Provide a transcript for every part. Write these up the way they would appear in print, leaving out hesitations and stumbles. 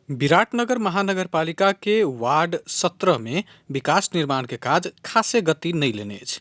विराटनगर महानगरपालिका के वार्ड 17 में विकास निर्माण के काज खासे गति नहीं लेने अछि।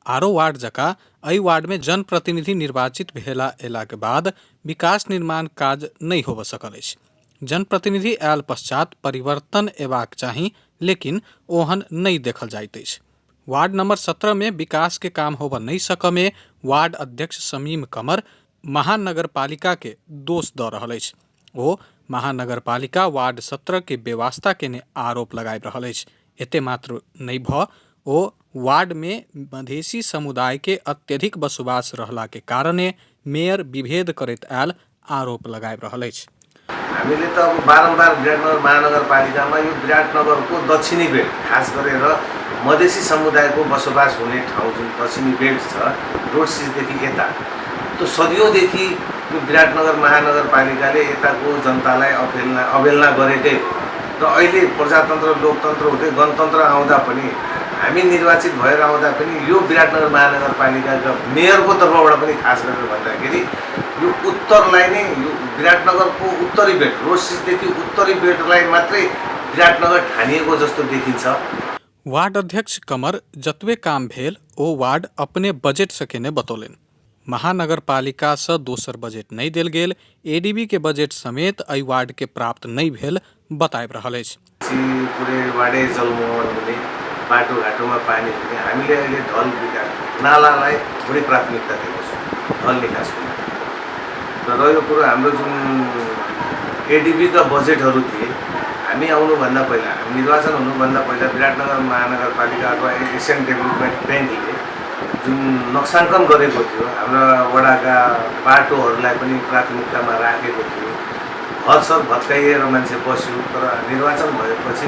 आरो वार्ड जकाँ एहि वार्ड में जनप्रतिनिधि निर्वाचित भेला एला के बाद विकास निर्माण काज नहीं होबऽ सकल अछि। जनप्रतिनिधि आयल पश्चात परिवर्तन एबाक चाही, लेकिन ओहन नहीं देखल जाइत अछि। वार्ड नंबर 17 में विकास के काम होबऽ नहीं सकऽ में वार्ड अध्यक्ष शमीम कमर महानगरपालिका के दोष दऽ रहल अछि। ओ महानगरपालिका वार्ड 17 के बेवास्ता केने आरोप लगाबि रहल अछि। एते मात्र नहीं भऽ ओ वार्ड में मधेसी समुदाय के अत्यधिक बसोबास रहला के कारणे मेयर विभेद करैत आयल आरोप लगाबि रहल अछि। हामीले त अब बारम्बार विराटनगर महानगरपालिकामा यो विराटनगरको दक्षिणी बेल्ट, खास गरेर मधेसी समुदायको बसोबास हुने ठाउँ जुन दक्षिणी बेल्ट छ, रोड सिजदेखि यता, त्यो सदियौँदेखि यो विराटनगर महानगरपालिकाले यताको जनतालाई अवहेलना गरेकै हो। र अहिले प्रजातन्त्र लोकतन्त्र हुँदै गणतन्त्र आउँदा पनि, हामी निर्वाचित भएर आउँदा पनि यो विराटनगर महानगरपालिकाका मेयरको तर्फबाट पनि खास गरेर भन्दाखेरि यो उत्तरलाई नै, यो विराटनगरको उत्तरी बेल्ट, रोड सिजदेखि उत्तरी बेल्टलाई मात्रै विराटनगर ठानिएको जस्तो देखिन्छ। वार्ड अध्यक्ष कमर जतबे काम भेल ओ वार्ड अपने बजट से केने बतौलनि। महानगरपालिका से दोसर बजट नहीं देल गेल, एडीबी के बजट समेत एहि वार्ड के प्राप्त नहीं भेल बताबि रहल अछि। पुरै वार्डै जलमग्न हुने, बाटोघाटोमा पानी हुने, हामीले अहिले ढल विकास, नालालाई बढी प्राथमिकता दिएको छौँ, ढल निकासको लागि। र रह्यो कुरो हाम्रो जुन एडीबीका बजेटहरू थिए, हामी आउनुभन्दा पहिला, निर्वाचन हुनुभन्दा पहिला विराटनगर महानगरपालिका अथवा एसियन डेभलपमेन्ट ब्याङ्कले जुन नक्साङ्कन गरेको थियो, हाम्रा वडाका बाटोहरूलाई पनि प्राथमिकतामा राखेको थियो। घरसर भत्काइएर मान्छे बस्यो, तर निर्वाचन भएपछि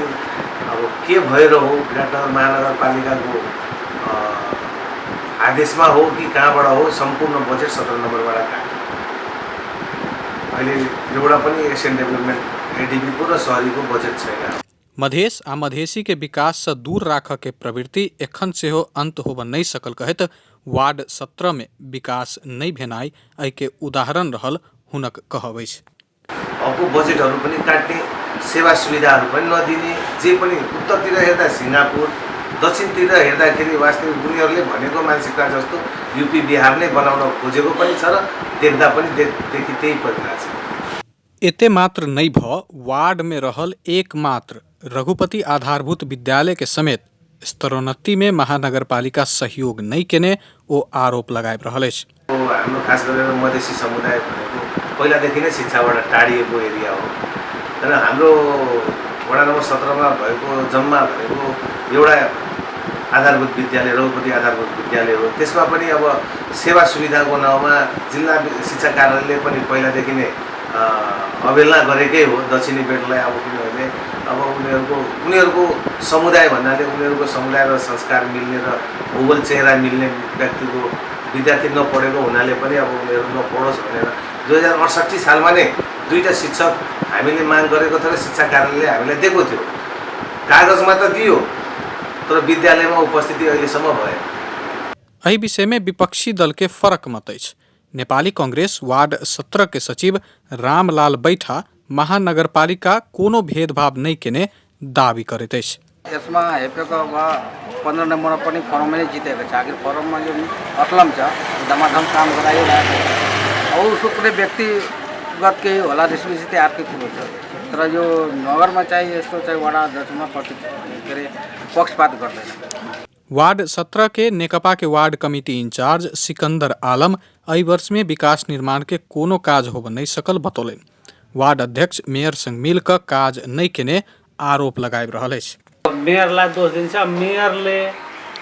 अब के भएर हो, विराटनगर महानगरपालिकाको आदेशमा हो कि कहाँबाट हो, सम्पूर्ण बजेट 17 नम्बरबाट काट्यो। अहिले एउटा पनि एसियन डेभलपमेन्ट एडीबीको र शहरीको बजेट छैन। मधेश आ मधेसी के विकास से दूर राखऽ के प्रवृत्ति एखन सेहो अंत होबऽ नहीं सकल कहैत वार्ड 17 में विकास नहीं भेनाइ एहि के उदाहरण रहल हुनक कहब अछि। अब बजेटहरू पनि काट्ने, सेवा सुविधाहरू पनि नदिने, जे पनि उत्तरतिर हेर्दा सिङ्गापुर, दक्षिणतिर हेर्दाखेरि वास्तविक उनीहरूले भनेको मानसिकता जस्तो यूपी बिहार नै बनाउन खोजेको पनि छ र देख्दा पनि देखि त्यही परिरहेको छ। एते मात्र नहीं भऽ वार्ड में रहल एकमात्र रघुपति आधारभूत विद्यालय के समेत स्तरोन्नति में महानगरपालिका सहयोग नहीं केने ओ आरोप लगाबि रहल अछि। हाम्रो खास गरेर मधेसी समुदाय भनेको पहिलादेखि नै शिक्षाबाट टाढिएको एरिया हो। तर हाम्रो वडा नम्बर 17 मा भएको जम्मा भनेको एउटा आधारभूत विद्यालय, रघुपति आधारभूत विद्यालय हो। त्यसमा पनि अब सेवा सुविधाको नाउँमा जिल्ला शिक्षा कार्यालयले पनि पहिलादेखि नै अवहेलना गरेकै हो दक्षिणी बेल्टलाई। अब किनभने अब उनीहरूको समुदाय भन्नाले उनीहरूको समुदाय र संस्कार मिल्ने र भूगोल चेहरा मिल्ने व्यक्तिको विद्यार्थी नपढेको हुनाले पनि अब उनीहरू नपढोस् भनेर 2068 सालमा नै दुईटा शिक्षक हामीले माग गरेको थियो र शिक्षा कार्यालयले हामीलाई दिएको थियो। कागजमा त दियो, तर विद्यालयमा उपस्थिति अहिलेसम्म भएन। एहि विषय में विपक्षी दल के फरक मत अछि। नेपाली कांग्रेस वार्ड 17 के सचिव रामलाल बैठा महानगरपालिका कोनो भेदभाव नहीं केने दावी करैत अछि। यसमा हेपेको अब 15 नम्बरमा पनि फर्ममै नै जितेको छ। आखिर फर्ममा जो असलम छ, धमाधम काम गराइरहेको छ। अब उसको कुनै व्यक्तिगत केही होला त्यसपछि चाहिँ अर्कै कुरो छ। तर यो नगरमा चाहिँ यस्तो चाहिँ वडा अध्यक्षमा पक्षपात गर्दैन। वार्ड 17 के नेकपा के वार्ड कमिटी इंचार्ज सिकंदर आलम एहि वर्ष में विकास निर्माण के कोनो काज होबऽ नहीं सकल बतौलनि। वार्ड अध्यक्ष मेयर संग मिल कऽ काज नहीं केने आरोप लगाबि रहल अछि। मेयरलाई दोष दिन्छ। मेयरले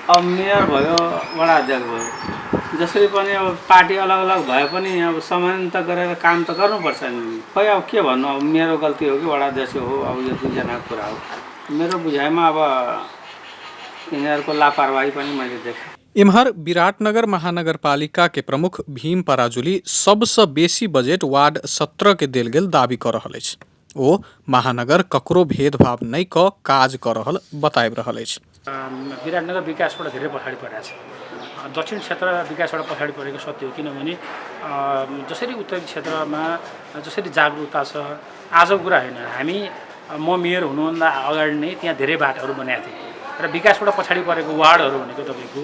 अब मेयर भयो, वडा अध्यक्ष भयो, जसरी पनि अब पार्टी अलग अलग भए पनि अब समानता गरेर काम त गर्नुपर्छ नि। खोइ अब के भन्नु, अब मेरो गल्ती हो कि वडा अध्यक्ष हो, अब यो दुईजनाको कुरा हो। मेरो बुझाइमा अब यिनीहरूको लापरवाही पनि मैले देखेँ। इम्हर विराटनगर महानगरपालिका के प्रमुख भीम पराजुली सबसे बेसी बजेट वार्ड 17 के देल गेल दावी कर रहल अछि। ओ महानगर ककरो भेदभाव नहीं क काज कर रहल बताबि रहल अछि। विराटनगर विकासबाट धेरै पछाडि परेको छ। दक्षिण क्षेत्र विकासबाट पछाडि परेको सत्य हो। किनभने जसरी उत्तरी क्षेत्रमा जसरी जागरुकता छ, आजको कुरा होइन, हामी म मेयर हुनुभन्दा अगाडि नै त्यहाँ धेरै बाटोहरू बनाएको थिएँ र विकासबाट पछाडि परेको वार्डहरू भनेको तपाईँको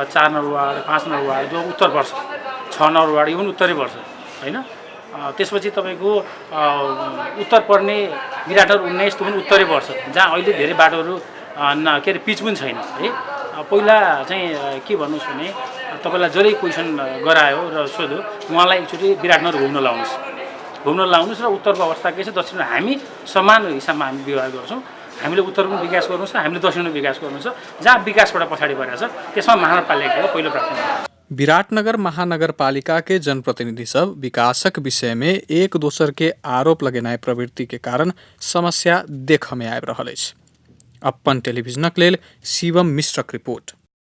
4 नम्बर वार्ड, 5 नम्बर वार्ड जो उत्तर पर्छ, 6 नम्बर वार्ड इभन उत्तरै पर्छ होइन। त्यसपछि तपाईँको उत्तर पर्ने विराटनगर 19 त्यो पनि उत्तरै पर्छ, जहाँ अहिले धेरै बाटोहरू के अरे पिच पनि छैन है। पहिला चाहिँ के भन्नुहोस् भने तपाईँलाई जसले क्वेसन गरायो र सोध्यो उहाँलाई एकचोटि विराटनगर घुम्न लाउनुहोस् र उत्तरको अवस्था के छ, दक्षिण हामी समान हिसाबमा हामी व्यवहार गर्छौँ। हामीले उत्तर पनि विकास गर्नु छ, हामीले दक्षिण पनि विकास गर्नु छ। जहाँ विकासबाट पछाडि परेको छ त्यसमा महानगरपालिकाको पहिलो प्राथमिकता। विराटनगर महानगरपालिका के जनप्रतिनिधि सब विकासक विषय में एक दोसर के आरोप लगेनाय प्रवृत्ति के कारण समस्या देख में आबि रहल अछि। अपन टेलीविजनक लेल शिवम मिश्रक रिपोर्ट।